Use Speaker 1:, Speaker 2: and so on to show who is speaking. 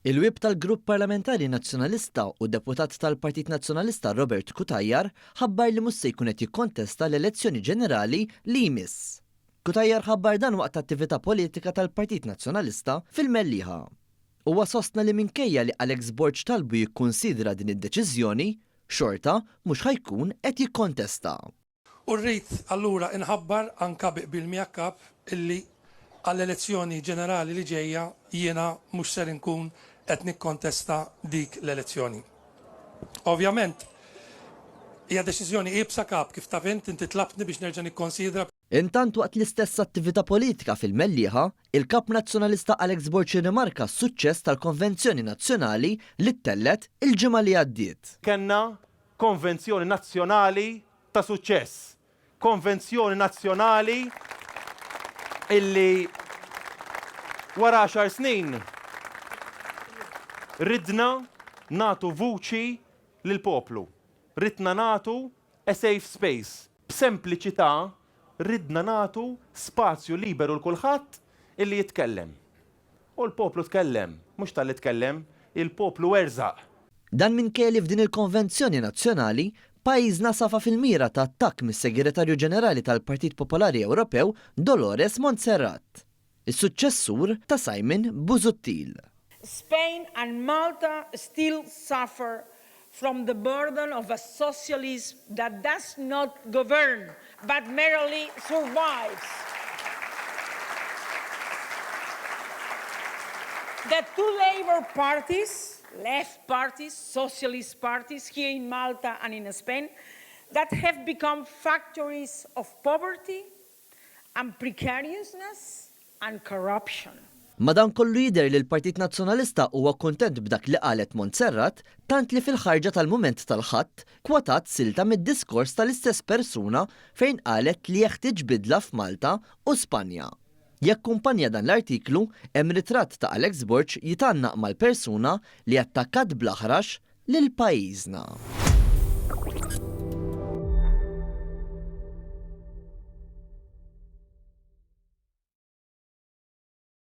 Speaker 1: Il-Whip tal-Grupp Parlamentari Nazzjonalista u Deputat tal-Partit Nazzjonalista Robert Cutajar ħabbar li mhux se jkun qed jikkontesta l-elezzjoni ġenerali li jmiss. Cutajar ħabbar dan waqt attività politika tal-Partit Nazzjonalista fil-Mellieħa. Huwa sostna li minkejja li Alex Borg talbu jikkunsidra din id-deċiżjoni, xorta mhux ħa jkun qed jikkontesta.
Speaker 2: U rrid allura inħabbar anka bi qbil miegħek Kap illi għall-elezzjoni ġenerali li ġejja jiena mhux ser inkun qed nikkontesta dik l-elezzjoni. Ovvjament hija deċiżjoni iebsa Kap, kif taf int, inti tlabtni biex nerġa' nikkonsidra.
Speaker 1: Intant waqt l-istess attività politika fil-Mellieħa, il-Kap Nazzjonalista Alex Borg irrimarka s-suċċess tal-Konvenzjoni Nazzjonali li ttellgħet il-ġimgħa li għaddiet.
Speaker 3: Kellna Konvenzjoni Nazzjonali ta' suċċess. Konvenzjoni nazzjonali illi wara għaxar snin ridna nagħtu vuċi lill-poplu. Ridna nagħtu a safe space. B'sempliċità ridna nagħtu spazju liberu 'l kulħadd illi jitkellem. U l-poplu tkellem, mhux talli tkellem, il-poplu werżaq.
Speaker 1: Dan minkejja li f'din il-konvenzjoni nazzjonali, pajjiżna safa fil-mira ta' attakk mis-Segretarju Ġenerali tal-Partit Popolari Ewropew Dolores Montserrat, is-suċċessur ta' Simon Busuttil.
Speaker 4: Spain and Malta still suffer from the burden of a socialism that does not govern but merely survives. The two Labour parties, left parties, socialist parties here in Malta and in Spain, that have become factories of poverty and precariousness and corruption.
Speaker 1: Madankollu jidher li l-Partit Nazzjonalista huwa kuntent b'dak li qalet Montserrat tant li fil-ħarġa tal-Mument tal-Ħadd kwotat silta mid-diskors tal-istess persuna fejn qalet li jeħtieġ bidla f'Malta u Spanja. Jakkumpanja dan l-artiklu hemm ritratt ta' Alex Borg jitgħannaq mal-persuna li attakkat bl-aħrax lil pajjiżna.